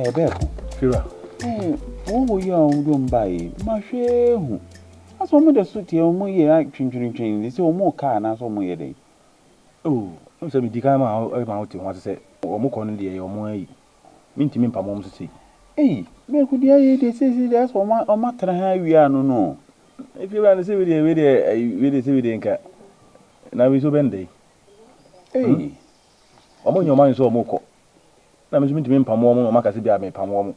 Ɛɛ bɛɛko. Fira. Ɛɛ wɔn wɔ yi a wɔn de wɔn baa yi ma hwɛ hu. Asɛ wɔn da so teɛ wɔn yɛ twentwentwen de sɛ wɔn ka anaasɛ wɔn yɛ dɛn. Oh, n sɛ medi kan ma ma wote ho ase sɛ wɔn kɔ no deɛ ɛyɛ wɔn ayi. Mentumi mpam wɔn sesei. Ei, bɛɛko deɛ ayɛ deɛ seesei deɛ asɛ wɔn wɔn atena ha awie ano no. Efiewura no sɛ wei deɛ wei deɛ ayi wei deɛ sɛ wei deɛ nka na wei so bɛn dɛ. Ei. Wɔn nyɛ wɔn adwene sɛ wɔn kɔ. Na me nso mentumi mpam wɔn na wɔn aka sɛ bi a mepam wɔn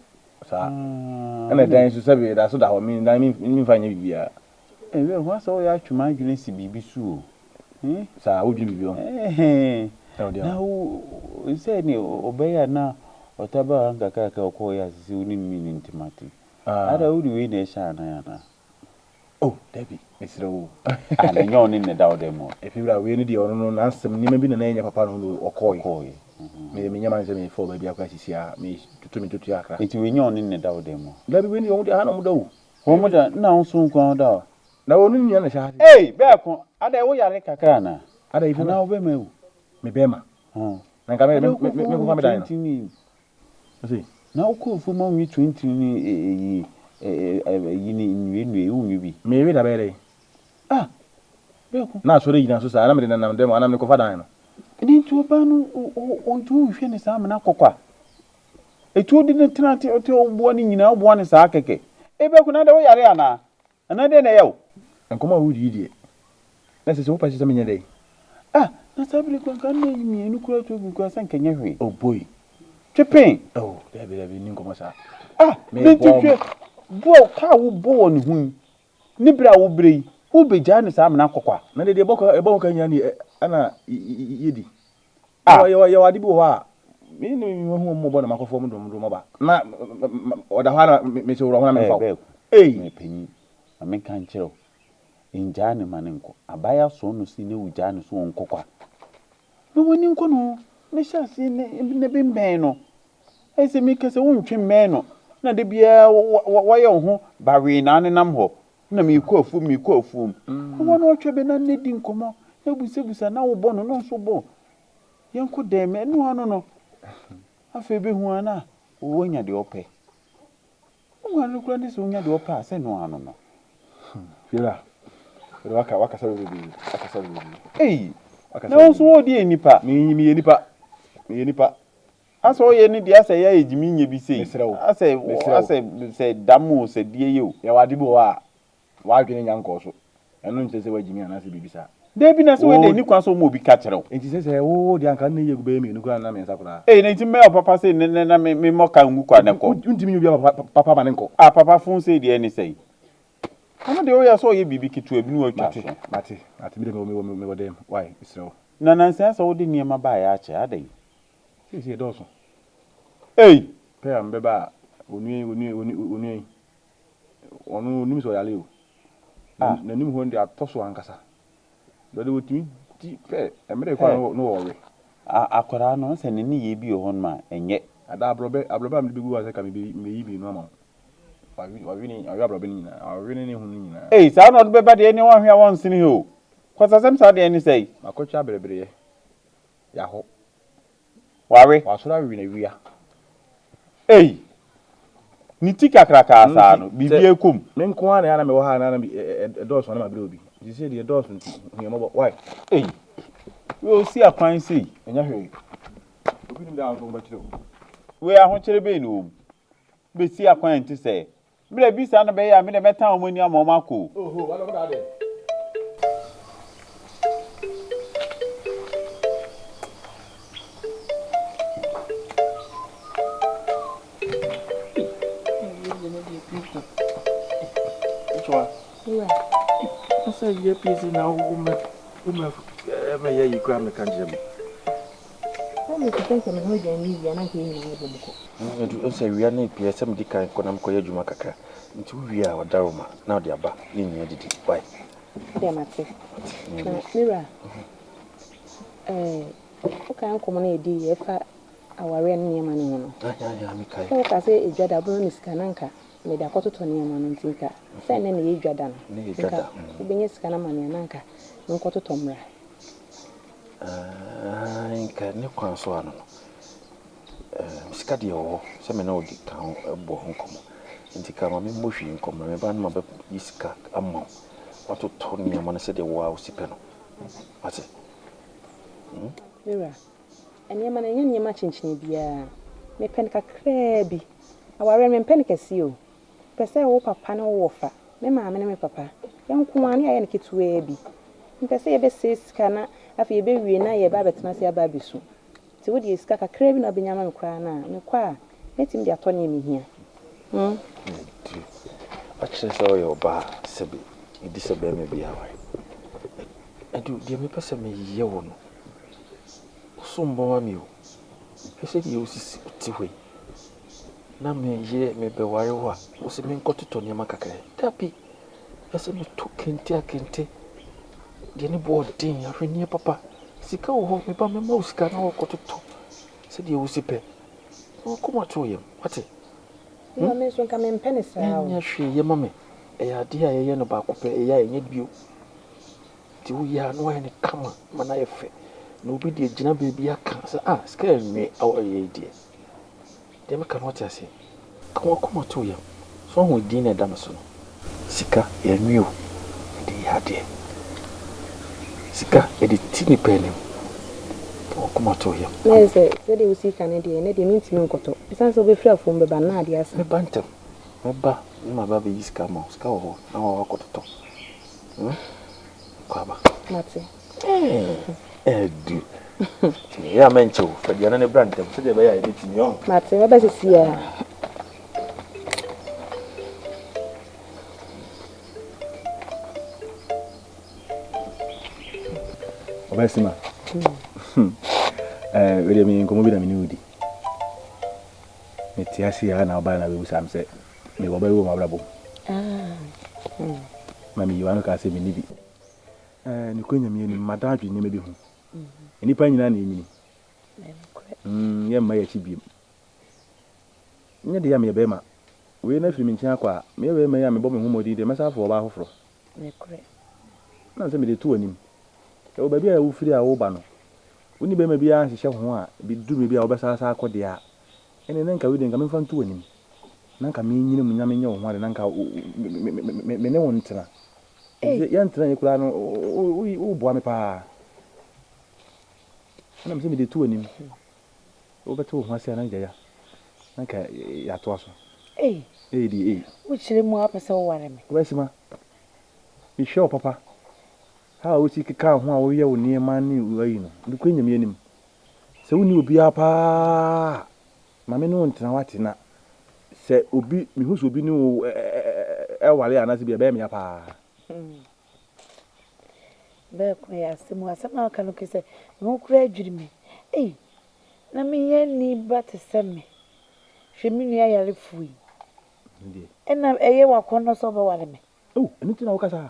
saa. Ɛna dan nso sɛbi ɛda so da hɔ me dan memfa nyɛ biribiara. Ei bɛɛko asɛ woyɛ atwe m'adwene asi biribi so o. Eh? Saa wodwene biribi ho. Ɛhɛn. Na wo sɛ ne ɔbɛyɛ a na ɔta ba ha nkakraka ɔkɔɔ yɛ asese wo ne me ne ntimate. Ada wode wei na ɛhyɛ anan anaa? Oh, dabi, mesrɛ wo. Ah, na ɛnyɛ ɔne na ɛda wo dɛm o. Efiewura, wei no deɛ ɔno no n'asɛm nneɛma bi na na ɛnyɛ papa no na ɔkɔɔe. Ɔkɔɔe. Me menyɛ m'adwene sɛ mefa ɔbaa bi akora sisi a metoto me ntotoeɛ kakra. Nti wei nyɛ ɔne na ɛda wo dɛm o? Dabi, wei no deɛ wɔn deɛ ha na wɔn da o. Wɔn da, nna wo nso nko ara woda hɔ? Na ɔno ne nua na ɛhyɛ ha sei. Ei, bɛɛko, adɛn wo yare kakra anaa? Adɛn, Efiewura? Anaa wo bɛɛma awu? Me bɛɛma? Hɔn. Na nka me Adɛn me wokɔ me fam mekɔfa me dan no. 20 Ɔse. Na wokɔ afuom a wonwe tontini ne eyi eyi ne nnue nnue wonwe bi. Mewe da bɛyɛ dɛn? Ah! Bɛko. Na asɔre gyina so saa na mede nenam dɛm anaa mede kɔfa dan no. Ɛno nti ɔbaa no nti wonhwɛ no saa amena kɔ kwa. Ɛti wode no tena te te woboa no nyinaa woboa no saa kɛkɛ. Ee bɛko na adɛn woyare anaa? Anaa dɛn na ɛyɛ wo? Nkɔmmɔ a woredi yi deɛ, na ɛsɛ sɛ wopɛ sɛ menyɛ dɛn? Ah! Na saa bere yi koraa nka nna mmienu koraa to agu koraa sɛ nka ɛnyɛ hwee. Oh boy! Twe pen! Oh, dabi dabi, nni nkɔmmɔ saa. Ah! Mebɔ Nti hwɛ, bo a ka a wobɔ wɔ ne ho yi, ne bere a wobrɛ yi, wobegyaa no saa amena akɔ kwa? Na deɛ ɛbɔ ka ɛbɔ ho ka nyinaa ni ɛna yɛdi. Ah! Yɛwɔ yɛwɔ ade bi wɔ hɔ a, me ne me hu wɔn mmɔbɔ na makɔfa wɔn de wɔn aba. Na ɔda hɔ a na mese worɔ ho na memfa wo. Ɛɛ, bɛɛko. Ei! Meyɛ panyin, ma menka nkyerɛ wo, ngyaa no ma no nkɔ. Abaayewa sɔɔ no sin na wugyaa no so ɔnkɔ kwa. Ma w'ani nkɔ ne ho, na hyɛ aseɛ na bemmɛn no. Ayɛ sɛ meka sɛ wontwe mmɛn no, na da biara woayɛ wo ho bawee na anenam hɔ, na merekɔ afuom, merekɔ afuom. Wowɔ no ɔtwɛ bɛ na ne di nkɔmmɔ, na busabusa, na wobɔ no, na ɔnso bɔ wo. Yɛnkɔ dɛm, ɛno ano no, afei bɛhu ara na wanya deɛ ɔpɛ. Wo maame koraa ne sɛ onya deɛ ɔpɛ a sɛ no ano no. Fiona, wode waka wakasa bebree, wakasa bebree. Ei, na wo nso wo deɛ nipa. Me meyɛ nipa, meyɛ nipa. Asɛ ɔyɛ ne deɛ asɛ yɛ ayɛ gyimi nyɛ bi sei. Mesrɛ wo, Asɛ mesrɛ wo. asɛ sɛ dam o sɛ deɛ yɛ o. Yɛwɔ ade bi wɔ hɔ a W'adwene nnya nkɔɔ so. Ɛno nkyerɛ sɛ woagyimi anaasɛ biribi saa. Dabi, na sɛ wei deɛ ɛnni kwan sɛ woma obi ka kyerɛ wo. Enti sɛ sɛ wo deɛ anka nna yi agu bɛyɛ mmienu koraa anaa mmiɛnsa koraa. Ei, na enti mɛyɛ wo papa sei nnɛ na me memmɔ ka ngu kwa na kɔ. Wontumi nyɛ obiara papa papa ma no nkɔ. Ah, papa fon sei deɛ ɛne sɛn? Ɔno deɛ woyɛ sɛ ɔyɛ biribi ketewa bi na watwa so. Mate, mate, mate, me deɛ mewɔ, mewɔ, mewɔ dɛm, why, mesrɛ wo. Na nansa yi asɛ wode nneɛma baeɛ akyɛ, adɛn? Seesei ɛdɔɔso. Ei! Pɛ a mebɛba a, onua yi, onua yi, onua yi. Ɔno onim sɛ ɔyare o. Ah. N'anim hɔ no deɛ atɔ so ankasa. Deɛ ɔde wɔtumi di pɛ mmerɛ kɔ a na wɔwe. Akwadaa no sɛ ne nneyɛɛ bi wɔ hɔnom a ɛnyɛ. Ada aborɔbɛ aborɔbɛ a mede bɛgu hɔ a sɛ ka meyi mmienu ama wo. Wawe wawe ne wawe aborɔbɛ no nyinaa wawe ne ne ho no nyinaa. Ei saa na ɔde bɛba deɛ ɛneɛ wanhwɛ a wɔnsene he o. Kwasasɛm saa deɛ ɛne sɛn? Makɔtwa aberebereɛ. Yahɔ. Wawe. Wasɔre awe n'awia. Ei! Ne ti kakrakaa saa no, biribi rekɔ mu. Me nko ara na ɛyɛ a na mewɔ ha a na ɛdɔɔso a na mabrɛ obi. Seesei deɛ ɛdɔɔso nti, hu yɛn mmɔbɔ. Why? Ei! Wei ɔsi akwan sei. Ɛnyɛ hwee. Obi nim da a wo nso wobɛkyerɛ o. Wei ahokyere bɛn na ɛwɔ mu? Bɛsi akwan a ɛnte sɛɛ. Berɛ bi saa na bɛyɛ a, me deɛ mɛtan wɔn ani ama wɔn akɔ o. Oho, wada ɔmo da adɛn? Sɛ yɛ pii na wo mɛ wo mɛ mɛyɛ yi koraa mɛka nkyerɛ me. Sɛ mepɛ sɛ me ho adwan ne wia na nka yɛn nyinaa yɛbɔ mu kɔ. Ɛdu sɛ wia no repue sɛ medi kan kɔ na mekɔyɛ adwuma kakra. Nti wowie a ɔdaroma na ɔde aba ne nyinaa didi. Why? Deɛ mate. Na me wura, ɛɛ wokae nkɔmmɔ no a yɛdii yɛ ɛfa awareɛ ne nneɛma no ho no? Mekae. Sɛ wokaa sɛ edwa da wobɛma me sika na nka mede akɔtotɔ nneɛma no nti nka sɛ ɛnnɛ na ɛyɛ dwa da no, nka wobɛnya sika no ama me a na nka menkɔtotɔ mmra. Aane, nka ne kwan so ano no. Sika deɛ ɛwɔ hɔ sɛ me ne wo di kan bɔ ho nkɔmmɔ. Nti ka ma memmɔ hwee nkɔ mmra. Meba no mabɛyi sika ama wo. Woatotɔ nneɛma no sɛdeɛ wo ara wosi pɛ no. Wate? Hmm? Me wura, nneɛma no ɛnyɛ nneɛma kyenkyene biara. Mepɛ no kakraa bi. Awareɛ no mempɛ no kɛseɛ o. Mepɛ sɛ wo papa ne wo wɔfa, me maame ne me papa, yɛn nko ara na yɛayɛ no ketewaa bi. Mempɛ sɛ yɛbɛsɛe sika na afei yɛbɛwie na yɛreba abɛtena ase aba abɛsu. Nti wo deɛ sika kakraa bi na wobɛnya ama me koraa no a, mekɔ a, mɛtumi de atɔ nea mehia. Hmm? Adu, akyerɛ sɛ woyɛ ɔbaa a sɛbe ɛdi sɛ barima bi aware. Adu, deɛ mepɛ sɛ meyɛ wo no, wosom bo ma me o. Hwɛ sɛdeɛ wosisi wote hɔ yi, na meyɛ mebɛware wo a, wose menkɔtotɔ nneɛma kakra yi. Dabi, ɛsɛ sɛ meto kente a kente, deɛ ne boɔ den, ahweneɛ papa. Sika wɔ hɔ, me ba mɛma wo sika na woakɔtotɔ sɛdeɛ wosi pɛ. Na w'akoma to wo yam, woate? Hmm? Me nso nka mempɛ ne saa o. Ɛnyɛ hwee, yɛ ma me. Ɛyɛ adeɛ a yɛyɛ no baako pɛ, ɛyɛ a ɛnyɛ bio. Nti woyɛ a na woayɛ no kama ma no ayɛ fɛ. Na obi deɛ gyina baabi aka sɛ, ah, sika ɛnwe awɔ yɛ deɛ. Deɛ meka no woate aseɛ? Ka w'akoma to wo yam. So woahu edin no a ɛda me so no? Sika, yɛnwe o, yɛde yɛ adeɛ. Sika, yɛde ti nnipa anim. Ka w'akoma to wo yam. Na ayɛ sɛ, sɛdeɛ wosi ka no deɛ, ɛnnɛ deɛ mentumi nkɔtɔ. Ɛsiane sɛ wobɛfiri afuom bɛba no, na adeɛ asa. Mɛba ntɛm. Mɛba na maba abɛyi sika ama wo. Sika wɔ hɔ na woakɔtotɔ. Hmm? Kɔ aba. Mate. Ɛdu. Ɛyɛ a mɛnkyɛ o. Fa aduane no bra ntɛm sɛdeɛ ɛbɛyɛ a yɛbɛtumi ɔn. Mate, mɛba sisi a. Ɔbaa Sima. Ɛɛ, wei deɛ me nkɔmmɔ bi na me ne wo di. Mete ase a na ɔbaa na bɛbusa me sɛ mewɔ ɔbaa bi wɔ m'abrabɔ mu. Ma meyi w'ano kaa sɛ menni bi. Ɛɛ, nokorɛ Nyame anim, madan adwene nneɛma bi ho. Nnipa nyinaa na ɛnyini. Mm, yɛmma yɛn akyi biom. Nyɛ deɛ a meyɛ bɛrima. Wei no afiri me nkyɛn akɔ a, meyɛ bɛrima yi a mebɔ me ho mmɔden deɛ mɛsan afa ɔbaa foforɔ. Ɛnam sɛ mede to w'anim. Ɛwɔ baabi a wofiri a woreba no, wo ne bɛrima biara nhyehyɛ ho a, ɛbɛduru baabi a wobɛsan asan akɔ deɛ a, ɛnneɛ na nka wei deɛ nka memfa nto w'anim. Na nka menyini mu na menyɛ wo ho ade na nka me ne wo ntena. Efisɛ yɛntena yi koraa no, woboa me paa. Ɛna mesɛ mede to w'anim. Wobɛte wo ho ase a na gya na nka yɛatoa so. Ei! Ei deɛ ei. Wokyerɛ mu a wopɛ sɛ woware me. Wobɛsima. Mehwɛ wo papa. How a wosi keka wo ho a woyɛ wo nneɛma ne ayi no, nokorɛ Nyame anim. Sɛ wonni obiara paa a, Ma me ne wo ntena wate na sɛ obi mehu sɛ obi ne wo ɛware anaasɛ bi ɛbɛyɛ me ya paa. Bɛɛko yɛ asɛm o asɛm a woka no ke sɛ me ho koraa adwiri me ei na me hiani ba te sɛ me hwɛ me nua yarefoɔ yi ɛna ɛyɛ w'akɔnnɔ sɛ wobɛware me. Oh ɛno nti na woka saa?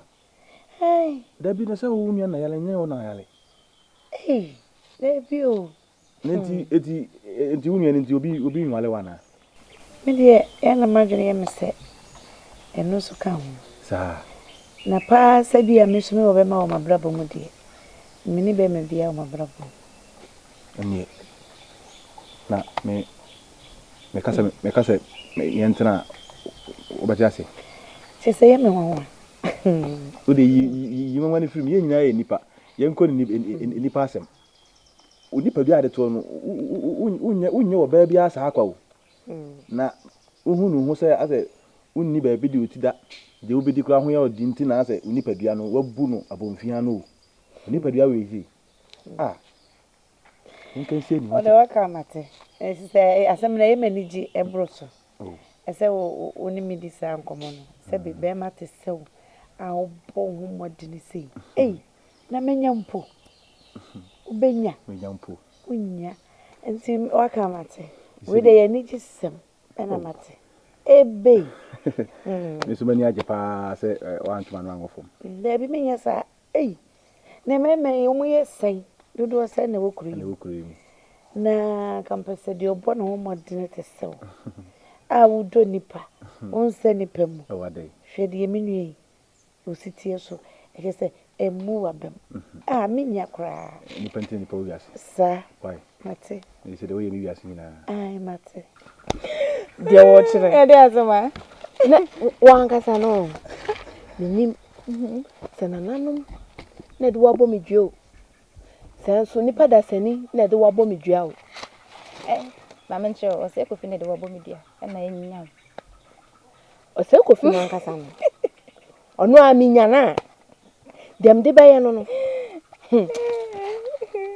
Ei. Dabi na sɛ wo nua na yare nyɛ wo na yare. Ei dabi o Na nti eti nti wo nua no nti obi obi nwale wo anaa? Me deɛ yɛ a na m'adwene yɛ me sɛ ɛno nso ka ho. Saa. Na paa sɛ bi a me nso mewɔ bɛma wɔ m'abrabɔ mu deɛ, me ne bɛma biara wɔ m'abrabɔ mu. Ɛnneɛ na me meka sɛ meka sɛ yɛntena a wobɛte aseɛ? Kyerɛ sɛ ɛyɛ me nwanwa. Wo deɛ yi yi yi nwanwa no firi mu, yɛn nyinaa yɛ nnipa, yɛnkɔ ne nnipa asɛm. Wo nipadua a yɛde toɔ no, wonyɛ wonyɛ ɔbaa biara saa kwa o. Na wohu ne ho sɛ asɛ wonni baabi de wo ti da, deɛ wobɛdi koraa ho yɛ ɔde nti na asɛ wo nipadua no wabu no abomfiaa no o. Wo nipadua wei sei, ah, yɛnka nsi ani wate. Wode waka mate. Ɛsi sɛ asɛm no ɛyɛ m'ani gye ɛboro so. Ɛsɛ wo wo ne me di saa nkɔmmɔ no. Sɛ bi bɛrima te sɛ wo a wobɔ wo ho mmɔdene sei. Ei, Na menya mpo. Wobɛnya. Menya mpo. Wonnya. Nti waka mate. Wei deɛ yɛ anigyesɛm ɛna mate. Ebei. Me nso m'ani agye paa sɛ woanto m'ano anwɔ fam. Daabi menyɛ saa. Ei. Na mmarima yi wɔn yɛ sɛn? Dodoɔ sɛn na ɛwɔ kuro yi mu? Ɛna ɛwɔ kuro yi mu. Na nka mpɛ sɛ deɛ ɔbɔ ne ho mmɔdene te sɛ wo a wodɔ nipa, wonsɛ nipa mu. Ɛwɔ adɛn? Hwɛ deɛ me nua yi Ositeɛ so. Ɛkyerɛ sɛ, Mmu w'abam. Ah, mennya koraa. Nnipa nti na nnipa wɔ wiase. Saa. Why? Mate. Ɛyɛ sɛ deɛ woyɛ me wiase nyinaa. Ae, mate. Deɛ wɔkyerɛ. Ɛde asɛm a. Na wankasa no, menim sɛ nananom na ɛde wabɔ me dua o. Sɛ nso nipa dasani na ɛde wabɔ me dua o. Eh, maame nkyerɛ o, ɔsɛ kofi na ɛde wabɔ me dua, ɛna ɛnya o. Ɔsɛ kofi no ankasa no. Ɔno a menya no a, deɛ mede bɛyɛ no no, hmm,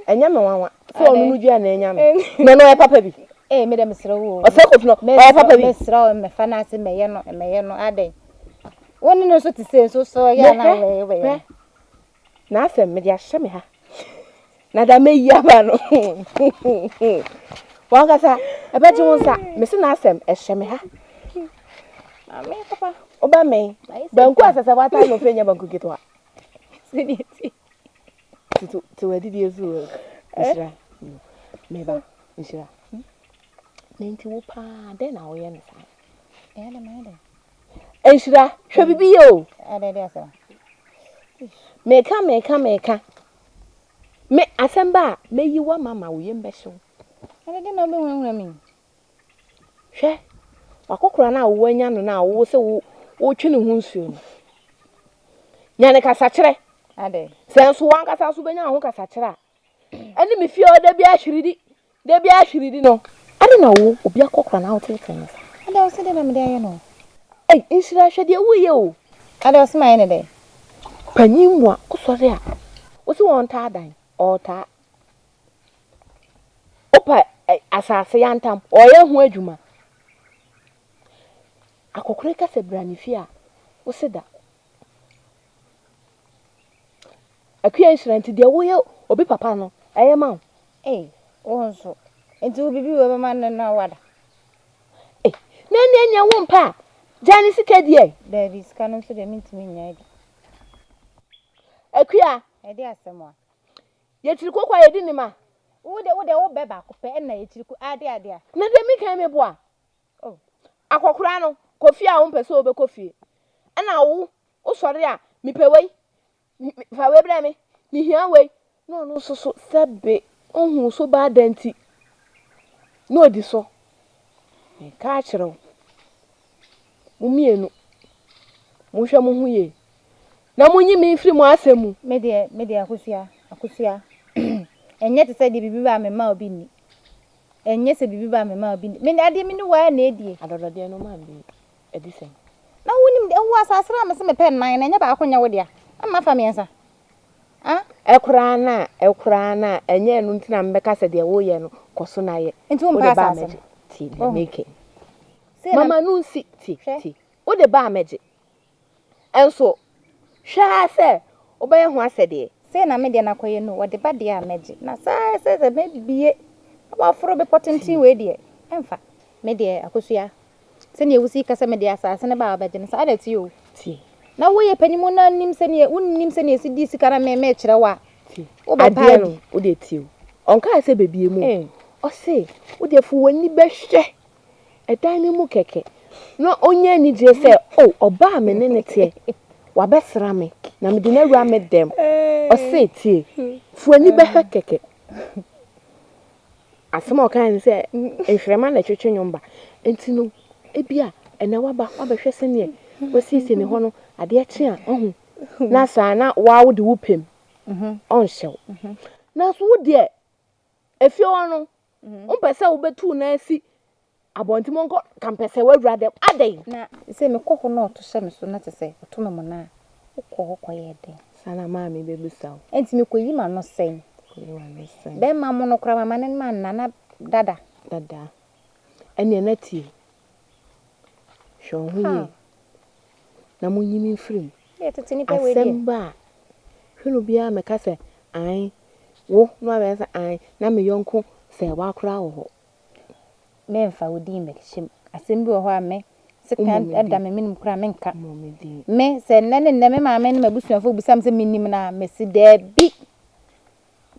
ɛnyɛ me nwanwa sɛ ɔno no dua na anya me. Na ɔno ɔyɛ papa bi. Ee, me dɛ mesrɛ wo. Ɔsɛ kofi no, ɔyɛ papa bi. Mesrɛ wo, mɛfa no ase mɛyɛ no, mɛyɛ no adɛn. Wo ne no nso te sɛ nso so yɛ na wobɛyɛ wobɛyɛ. N'asɛm mede ahyɛ me ha. Na da mɛyi aba no. Wankasa ɛbɛgye wo nsa. Mese n'asɛm ɛhyɛ me ha. Maame papa. Wobɛmɛn. Banku asɛsɛ wata na ofe nyɛ banku ketewa. Sɛdeɛ ti. Tutu te w'adidie so o. Nhyira. Meba. Nhyira. Na nti wo paa dɛn na woyɛ no saa? Ɛyɛ dɛ mayɛ dɛ. Nhyira, hwɛ biribi yɛ o. Adɛ de asɛm. Meka meka meka. Me asɛm ba a mɛyi wo ama ma wo yam bɛhye wo. Adɛ de na wobɛhunahuna me. Hwɛ, wakɔkora no a woanya no no a wo sɛ wo wotwe ne ho nsuo no. Nya ne kasakyerɛ. Adɛ. Sɛ nso wankasa nso bɛnya ho kasakyerɛ a, ɛne me fie hɔ da bi ahwiridi Da biara hwiridi no. Adɛn na wo, obi akɔkora na woteetee no saa? Adɛn, ɔse dɛn na mede ayɛ no? Ei, Nhyira, hwɛ deɛ woreyɛ o! Adɛn, ɔse mayɛ no dɛn? Panyin mua, wosɔre a, wose wɔntaa dan, ɔretaa. Wopɛ asase yantam, ɔreyɛ ho adwuma. Akɔkora yi ka sɛ bra ne fie a, wose da. Akua Nhyira, nti deɛ woyɛ obi papa no, ɛyɛ ma wo? Ei, wo nso, nti wo biribi wɔ bɛma no na wada? Ei, na ɛnneɛ nea wompɛ a, gyae ne sika di ɛ. Daabi, sika no nso deɛ mentumi nnyae di. Akua. Ɛde asɛm a. Yɛkyiri koko a yɛdi ne ma. Wo deɛ, wo deɛ wobɛ baako pɛ ɛna yɛkyiri ko, ade ade a. Na deɛ meka yi meboa. Oh. Akɔkora no, kɔ fie a wompɛ sɛ wobɛkɔ fie. Ɛna wo, wosɔre a, mepɛ wei, Fa wei brɛ me, mehia wei. Na ɔno nso so, sɛbe ɔhu so ba adɛn nti na ɔdi so. Meka akyerɛ wo, mo mmienu, monhwɛ mo ho yie, na monyi me mfiri mo asɛm mu. Me deɛ, me deɛ, Akosua, Akosua, ɛnyɛ te sɛ deɛ biribi ba a memma obi nni. Ɛnyɛ sɛ biribi ba a memma obi nni. Me adeɛ me ne wo ara na ɛdie. Adɔdɔdeɛ no maa me bi ɛdi sɛn? Na wonim deɛ, wo asase no a mese mepɛ nnan no, ɛnyɛ baako nyɛ wo dea, na mafa mmiɛnsa. Ah? Ɛkoraa no a, ɛkoraa no a, ɛnyɛ ɛno nti na mebɛka sɛ deɛ woreyɛ no, kɔ so na yɛ. Nti wompɛ Wode ba a asase no? mɛgye. Tie deɛ Woahu? mereka yi. Sei na. Mama no nsi, tie, Hwɛ. tie. Wode ba a mɛgye. Nso, hwɛ ara sɛ wobɛyɛ ho asɛdeɛ. Sei na me deɛ no akɔyɛ no, wɔde ba deɛ a mɛgye. Na saa sɛ sɛ mɛbie na waforo bepɔ tenten wei deɛ, ɛmfa. Me deɛ, Akosua, Sɛnea wusi ka sɛ mede asase no ba a wobɛgye no, saa na ɛte o. Tie. Na woyɛ panyin mu na nim sɛnea wunnim sɛnea esi di sika na me mekyerɛ wo a, Tie. wobɛpa Adeɛ adi. no, wo deɛ tie o. Ɔnkaa sɛ bɛbie mu o. Ee. Ɔse, wo deɛ fa w'ani bɛhwɛ ɛdan no mu kɛkɛ na ɔnya anigyeɛ sɛ, oh, ɔbaa a me ne no teɛ, wabɛsra me, na mede no awura me dɛm. Ɔse, tie, fa w'ani bɛhwɛ kɛkɛ. Asɛm a ɔkae ne sɛ, Nhwerɛma na ɛtwetwe nnwom ba. Enti no, ebia ɛnnɛ woaba, woabɛhwɛ sɛdeɛ wasiesie ne hɔ no, adeɛ kye a, wahu, na saa na woa wode wo pɛ mu, ɔnhyɛ wo. Nanso wo deɛ, efie hɔ no, wompɛ sɛ wobɛtu wo nan asi Abɔnten mu nkɔ kampɛsɛ w'awura dɛm adɛn. Na sɛ mekɔ hɔ na ɔto hyɛ me so na kyerɛ sɛ ɔto me mona a, wokɔ hɔ kɔyɛ dɛn? Saa na maame bɛbisa wo. Ɛnti mekɔyi m'ano sɛn? Kɔyi w'ano sɛn? Bɛrima mono koraa mama ne manna na dada. Dada. Ɛnneɛ na tie. Hwɛ wo ho yie na monyi me mfiri mu. Asɛm ba a, hwɛ na obiara mmɛka sɛ ae, wo na wabɛka sɛ ae, na me yɔnko sɛ woakora wɔ hɔ. Meremfa wo din mmɛhyɛ mu. Asɛm bi wɔ hɔ a me, sekan da me menem koraa a, menka. Me, sɛ nnɛ ne nnɛ me maame ne m'abusuafoɔ bisa me sɛ menim no a, mese daabi.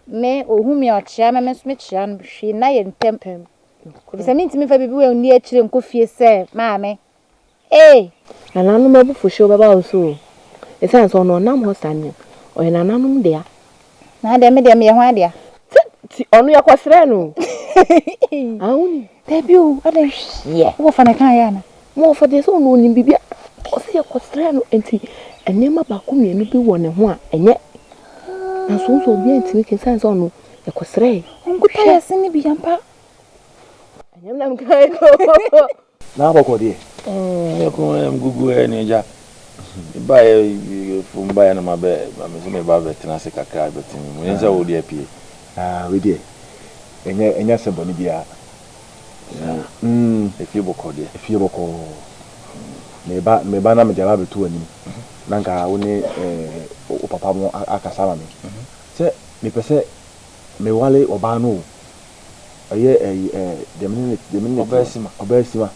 Me, ɔhu me a ɔkyea me, me nso mekyea no, hwee nna yɛn ntam. Ɛfiri sɛ mentumi mfa biribi wei nni akyire nkɔ fie sɛ maame. Ee! Nananom abufuhyew bɛba wo so o. Esiane sɛ ɔno ɔnam hɔ saa no, Ɔyɛ nananom dea. Na adɛn, me deɛ meyɛ hwan dea? Sɛ ti ɔno yɛkɔsrɛɛ no o. Ah, wonim? Dabi o, adɛn? Hweɛ. Wo wɔfa na ɛkaeɛ ana? Me wɔfa deɛ sɛ ɔno ɔnim biribi a, ɔse yɛkɔsrɛɛ no nti nneɛma baako mmienu bi wɔ ne ho a ɛnyɛ. Nanso wohu sɛ obiara ntumi nka ɛsiane sɛ ɔno yɛkɔsrɛɛ. Ɔnkuta yɛn se no bi ampa. Ɛnyɛ me na mekaeɛ o. Na abɔkɔ deɛ. Yɛ kɔn yɛ gugu ɛ ne agya. Ba yɛ fom ba yɛ na ma bɛ ma me sɛ me ba bɛ tena ase kakra bɛ tena mu. Yɛn sɛ wo deɛ pie. Ah wei deɛ ɛnyɛ ɛnyɛ asɛm bɔne biara. Saa. Efie bɔkɔɔ deɛ. Efie bɔkɔɔ. Me ba me ba na me de aba abɛto w'anim. Na nka wo ne eh, wo papa mo akasa ama me. Sɛ mepɛ sɛ mewale ɔbaa no o. Ɛyɛ ɛyi ɛɛ deɛ me ne ne deɛ me ne ne te. Ɔbaa sima. Ɔbaa sima.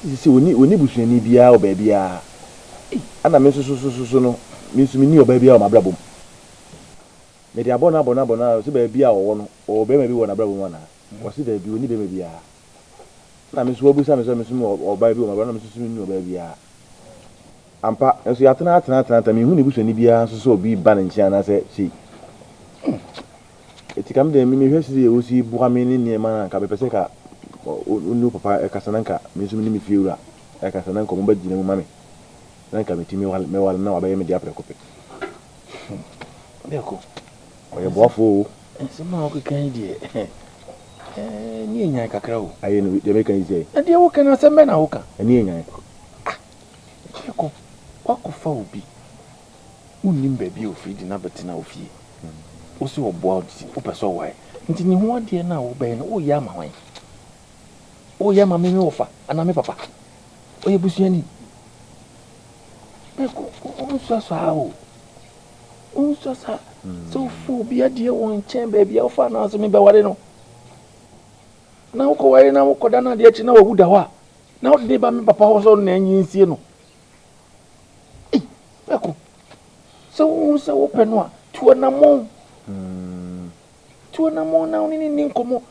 Sisi ɔnni ɔnni busuani biara wɔ baabiara. Ei ɛna me nso so so so no me nso menni ɔbaa biara wɔ m'abrabɔ mu. Mede abɔ no abɔ no abɔ no ara sɛ baabi a ɔwɔ no ɔwɔ barima bi wɔ n'abrabɔ mu anaa? Ɔse daabi ɔnni barima biara. Ɛna me nso wabisa me sɛ me nso mewɔ ɔbaa bi wɔ m'abrabɔ mu ɛna me nso so menni ɔbaa biara. Ampa, nso yɛatena atena atena atena menhu ne busuani biara nso sɛ obi ba ne nkyɛn anaasɛ sei. Hmm. Eti ka me deɛ mehwɛ sɛdeɛ wosi boa me ne nneɛma no a nka mepɛ sɛ ka wo ne wo papa ɛkasa na nka me nso me ne me fiewura ɛkasa na nka wɔn bɛgyina mu ma me na nka metumi mɛwale na wabɛyɛ me dea prɛko pɛ. Bɛko. Ɔyɛ boafoɔ o. Nsɛm a wokeka yi deɛ ɛni enyan kakra o. Ayɛ no deɛ meka yi sɛ. Na deɛ woka no asɛm bɛn na woka? Ɛni enyan. Ah, Bɛko, woakɔfa obi Wonnim baabi a ofiri de no abɛtena wo fie. Wose ɔboa wo nti wopɛ sɛ ɔwae. Nti ne ho adeɛ no a wobɛyɛ no woreyɛ ama hwan? Woreyɛ ama me me wɔfa anaa me papa? Ɔyɛ busuani. Bɛko wonsua saa o. Wonsua saa. Sɛ wofa obi adeɛ wɔ nkyɛn baabi a wofa no ase mebɛware no. Na wokɔware na wokɔda no adeɛ akyi na wawu da hɔ a na wode ne ba me papa hɔ sɛ ɔno na anyi nsie no. Ei, Bɛko, sɛ wohu sɛ wopɛ no a, tu anammɔn. Tu anammɔn na wo ne no nni nkɔmmɔ.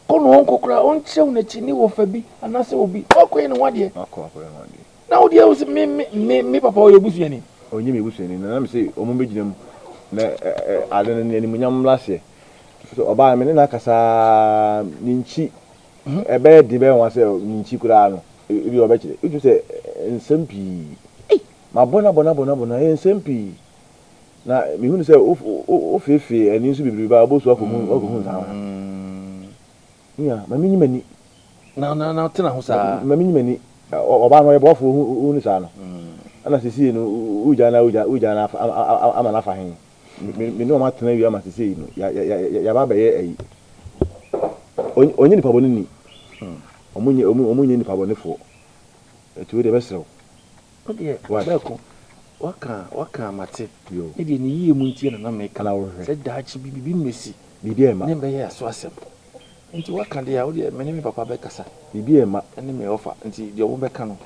Kɔ na ɔnkɔ koraa, ɔnkyerɛ wo n'akyi ne wɔfa bi anaasɛ obi. Na wakɔyɛ ne ho adeɛ. Wakɔ akɔyɛ ne ho adeɛ. Na wo deɛ wo sɛ me me me me papa ɔyɛ busuani. Ɔnyɛ me busuani na na me sɛ wɔn bɛgyina mu na ade no animuonyam mmra aseɛ. So ɔbaa no me ne no akasa ne nkyi ɛbɛyɛ den bɛyɛ nwa sɛ ne nkyi koraa no. Ebi ɔbɛkyerɛ. Wotumi sɛ nsɛm pii. Ei! Mabɔ no abɔ no abɔ no abɔ no ɛyɛ nsɛm pii. Na mehunu sɛ wofeefee ani nso bebrebe a wobɛsu akɔhu akɔhu nsaa. Nua, ma menyi m'ani. Na na na tena ho saa. Ma menyi m'ani. Ɔbaa no ɔyɛ boafoɔ hu no saa no. Ɛna seesei no wogyaa no wogyaa no ama no afa he? Me ne wɔn atena awie ama seesei no yɛaba abɛyɛ ayi. Ɔnyɛ nipa bɔne ni. Wɔn nyɛ wɔn nyɛ nipa bɔnefoɔ. Ɛti wei deɛ bɛsrɛ wo. Wo deɛ bɛko waka waka mate. Ne deɛ ne yie mu nti na na meka. Sɛ daakye bi biribi mmɛsi. Biribi ɛmma. Ne mbɛyɛ aso asɛm. Nti waka deɛ a wo deɛ me ne me papa bɛkasa. Biribi ɛmma. Ɛne me ɔfa nti deɛ wɔn bɛka no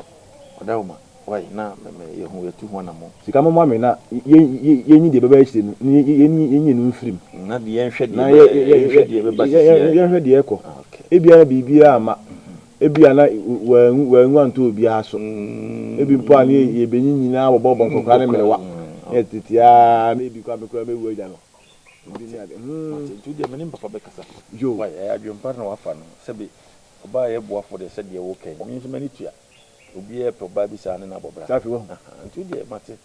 ɔdawoma. Wai na me me yɛ ho yɛtu ho anamɔn. Sika mommoa me na yɛnyi deɛ ɛbɛba akyire no na yɛnyi ɛno mfiri mu. Na deɛ yɛnhwɛ deɛ ɛbɛ yɛnhwɛ deɛ ɛbɛba sisi ɛ. Yɛnhwɛ deɛ ɛkɔ. Ebia na biribiara amma. Ebia na wanwu wanwu antɔ obiara so. Ebi mpo a na yɛbɛnyi nyinaa bɔbɔbɔ nkɔkora ne mmerewa. Na yɛtete ara na ebi koraa me koraa mɛwu agya no. Ebi ne ade. Mate nti wodeɛ me ne me papa bɛkasa. Yo. Wai ɛyɛ adwempa na wafa no sɛbe ɔbaa yɛ boafo deɛ sɛdeɛ woka yi me nso m'ani tua. Obiara pɛ ɔbaa bi saa ne no abɔ bra. Saa afei wahu. Ahaa nti wo deɛ mate.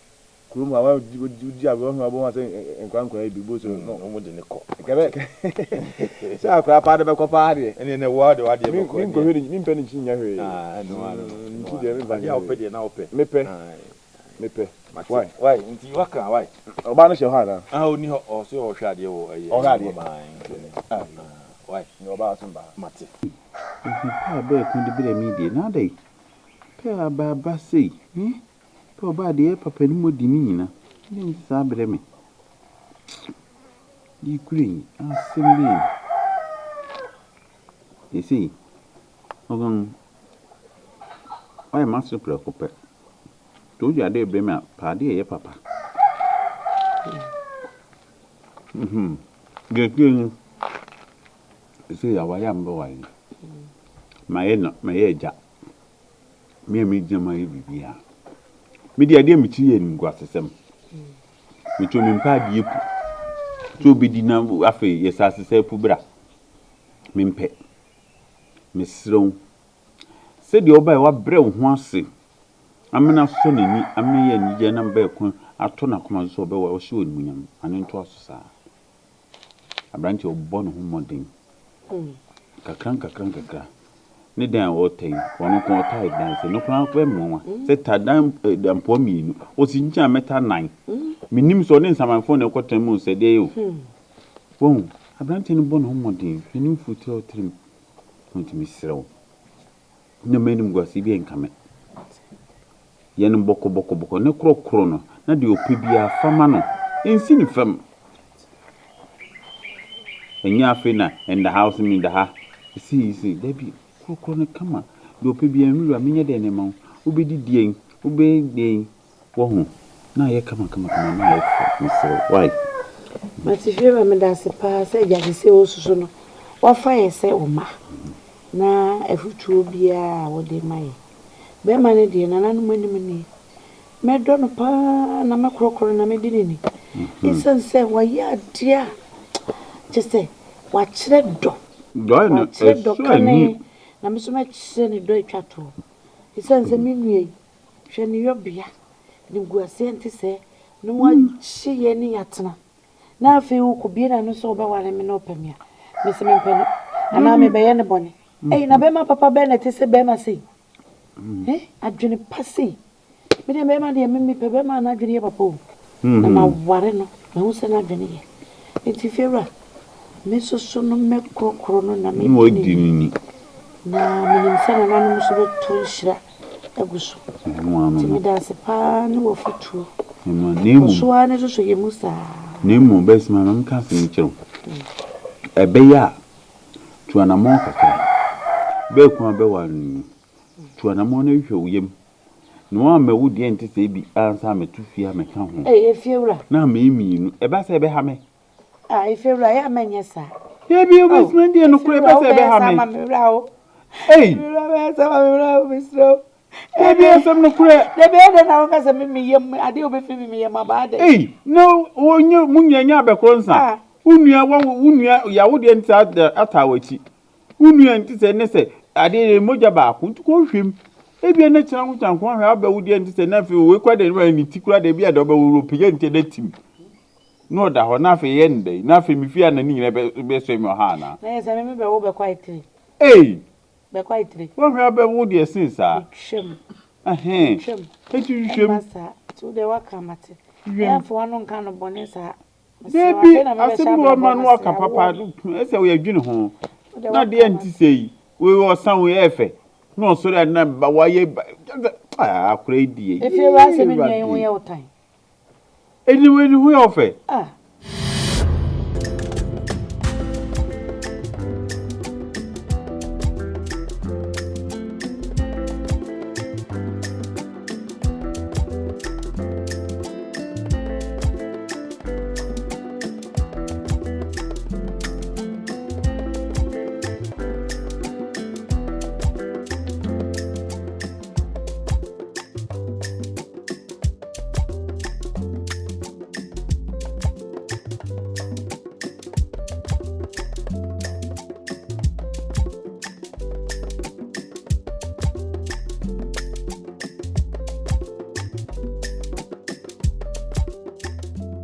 Kurom ha wodi agorɔ wahu abom asɛ nkora nkora yi bi bo so no. Wɔn de ne kɔ. Kɛbɛ sɛ akora paa de bɛkɔ paa deɛ. Ɛneɛ na ɛwɔ de wadeɛ bɛkɔ. Mi nkɔhwɛ ne mi mpɛ ne nkyi nyɛ hwee. Ah ɛno ano no. Nkyi deɛ mi nfa nyɛ hwee. Adeɛ a wopɛ deɛ na wopɛ. Mepɛ mepɛ. Mate. Why? Why nti waka why? Ɔbaa no hyɛ hɔ anaa? Ah ɔni hɔ ɔsɛ ɔhwɛ adeɛ wɔ ɛyɛ. Ɔhwɛ adeɛ. Ah why? Nyɛ ɔbaa so mba ha. Mate. Ehu pɛ a bɛɛko de brɛ me deɛ na adɛn? Pɛ a aba sei eh Pɛ ɔbaa deɛ ɛyɛ papa no mu ɔdi ne nyina Adɛn nti saa brɛ me Deɛ kura yi asɛm bɛn ni Seesei ɔgan Woayɛ m'asere prɛko pɛ Nti wode adeɛ rebrɛ me a pɛ adeɛ a ɛyɛ papa Deɛ ɛteɛ ni Seesei aware a mebɛware no mayɛ na mayɛ agya Me a megyina mu ayɛ biribiara. Me deɛ adeɛ a mekyi yɛ animguasesɛm. Meto mempɛ adeɛ pu. Sɛ obɛdi na afei yɛ saa sesa apu bra. Mempɛ. Mesrɛ wo. Sɛdeɛ wobaeɛ woabrɛ wo ho ase amena asɔ n'ani amena yɛ anigyeɛ nam bɛɛ ko ato n'akoma so sɛ ɔbɛware ɔhyɛ wo animuonyam. Ma no ntoa so saa. Aberanteɛ ɔbɔ ne ho mmɔden nkakra nkakra nkakra. Ne dan a ɔretɛ yi, ɔno nko ɔtae dan sɛ no koraa bɛ mmoa sɛ ta dan mpoa mmienu. Ɔsi nkyɛn a mɛta nan. Menim sɛ ɔne nsamanfoɔ na ɛkɔtena mu sɛ deɛ o. Wahu, aberanteɛ no bɔ ne ho mmɔden, hwɛ ne mfuturo a ɔtiri mu. Nti mesrɛ wo, na mma animguaseɛ bi nka me. Yɛ no bɔkɔbɔkɔbɔkɔ ne korɔkorɔ no, na deɛ ɔpɛ biara fa ma no. Nsi no fam. Ɛnyɛ afei na ɛnda ha, ɔse meda ha. Sei sei, dabi, korɔkorɔ no kama. Deɛ ɔpɛ biara, me wura menyɛ dɛn na ɛma wo? Wobɛdi deɛn? Wobɛyɛ deɛn? Wahu? Na ayɛ kama kama kama, na ayɛ fɛ. Mesrɛ wo, wai? Mate Fiewura medase paa sɛ agya sesei wososo no wafa yɛ sɛ wo mma na afutuo biaa a wode ma yɛ bɛma no deɛ nananom anim nie mɛdɔ no paa na mɛkorɔkorɔ no na mɛdi no ni ɛsiane sɛ wayɛ adeɛ a kyɛ sɛ wakyerɛ dɔ wakyerɛ dɔ kane na me nso mɛkyerɛ ne dɔ atwa toɔ ɛsiane sɛ me nua yi hwɛ ne yɔbea animguaseɛ nte sɛɛ na wagye yɛn ne yɛatena na afei wokɔbie n'ano sɛ wobɛware me na ɔpɛ me a mese mempɛ no anaa mebɛyɛ no bɔne Ei, na bɛrima papa bɛn na ɛte sɛ bɛrima sei? Eh, adwene pa sei. Me deɛ bɛrima deɛ me mepɛ bɛrima a n'adwene yɛ papa o. Na maware no, mahu sɛ n'adwene yɛ. Nti fiewura, me nso so no mɛkorɔkorɔ no na medi ne ni. Na menim sɛ nananom nso bɛto nhyira agu so. Nti meda ase paa ne w'afotuo. Kɔ so ara ne sosɔ yɛn mu saa. Na mmom, bɛsima ma menka asɛm nkyerɛ wo. Ɛbɛyɛ a Tu anammɔn kakra. Bɛɛ kun a bɛware no ni. Tu anammɔn na hwehwɛ wo yam. Na woammɛ wo deɛ nte sɛ ebi ansa ammɛto fie ammɛka ho. Ei, efiewura. Na ammɛyɛ mmienu. Ɛba sɛ ɛbɛha me. Ah, efiewura, ɛyɛ a mɛnyɛ saa. Dabi, wobɛsima deɛ nokorɛ ɛba sɛ ɛbɛha me. Ei. Efiewura, wobɛyɛ saa ama me wura o, mesrɛ wo. Dabi, asɛm nokorɛ. Dabi, ɛyɛ dɛn na woka sɛ me me yam, adeɛ a wobɛfiri me me yam aba adɛn? Ei, na wonyɛ, mo nyinaa nyɛ abɛkorɔ nsa. Wo nua wa wo nua yawo deɛ nti ataa w'akyi. Wo nua nti sɛ ne sɛ adeɛ yɛ mogya baako nti kɔ hwɛ mu. Ebia ne kyerɛ ho kyan ko ahwɛ abɛ wo deɛ nti sɛ na afei wei kora deɛ ne ti kora deɛ ebia deɛ ɔbɛwo wɔ pagya nti ɛda tim. Na ɔda hɔ na afei yɛ ne dɛ na afei me fie a na ne nyinaa bɛ bɛsɔe me ɔha anaa. Na yɛ sɛ me me bɛwo bɛkɔ ayitire. Ei! Bɛkɔ ayitire. Woahwɛ abɛ wo deɛ sen saa. Metwam. Ɛhɛn. Metwam. Eti hwehwɛ mu. Ɛmma saa. Nti wo deɛ woaka mate. Hwehwɛ mu. Ɛmfa w'ano nka no bɔne saa. Dabi, asɛm bi wɔ ma no aka papa, ɛsɛ woyɛ dwene ho. Na deɛ nti sɛ yi, wei ɔsan wei ɛyɛ fɛ. Na ɔsɔre a na ba wayɛ ba, akora yi deɛ. Efi ewura sɛ me nua yi ho yɛ wo tan. Ɛni wei ne ho yɛ ɔfɛ. Ah.